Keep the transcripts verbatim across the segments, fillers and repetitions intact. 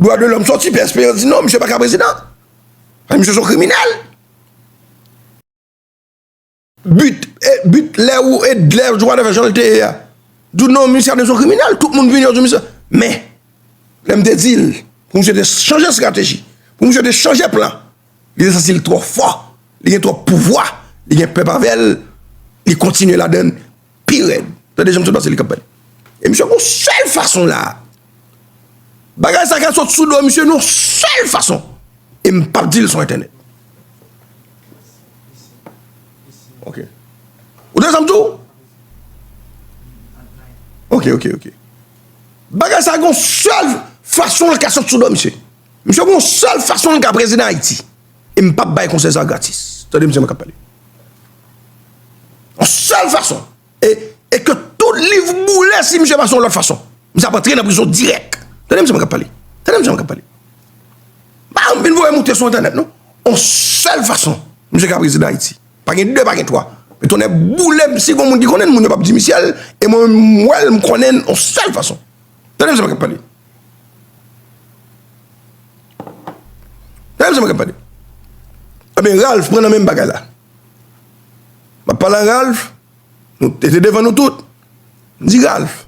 Dwa de lòm sòti, Pè Esperans di non, misye pa ka prezidan. Misye se yon kriminèl. But, e, but lè ou, e lè Joe Biden fè jan l te ye a. Di w non, misye a te se yon kriminèl, tout moun vini, yo di misye. Men, lè m te di l, pou misye te chanje estrateji, pou misye te chanje plan, li te santi l twò fò, li gen twòp pouvwa, li gen pèp avè l, li kontinye ladann pi rèd. Tande jan misye pase li k ap pale. E misye gon sèl fason la. Bagay sa ka sot sou do misye nan yon sèl fason. E m p ap di l sou entènèt. Ok. Ou tande sa m di w? Ok, ok, ok. Bagay sa gon sèl fason l ka sot sou do misye. Misye gon sèl fason l ka prezidan Ayiti. E m p ap bay konsèy sa gratis. Tande misye mwen k ap pale. Yon sèl fason. E, e ke tout liv boule si misye pase yon lòt fason. Misye ap antre nan prizon dirèk. Tande misye mwen k ap pale. Tande misye mwen k ap pale. Pa m vin voye moute sou entènèt non. Yon sèl fason misye ka prezidan Ayiti. Pa gen de, pa gen twa. Men tonnè boule m, si gon moun ki konnen l, moun yo p ap di misye l, e mwen menm m wè l, m konnen l yon sèl fason. Tande misye mwen k ap pale. Tande misye mwen k ap pale. Ebyen, Ralph pran nan menm bagay la. M ap pale a Ralph, nou te, te devan nou tout. M di Ralph,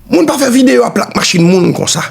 moun pa fè videyo a plak machin moun konsa.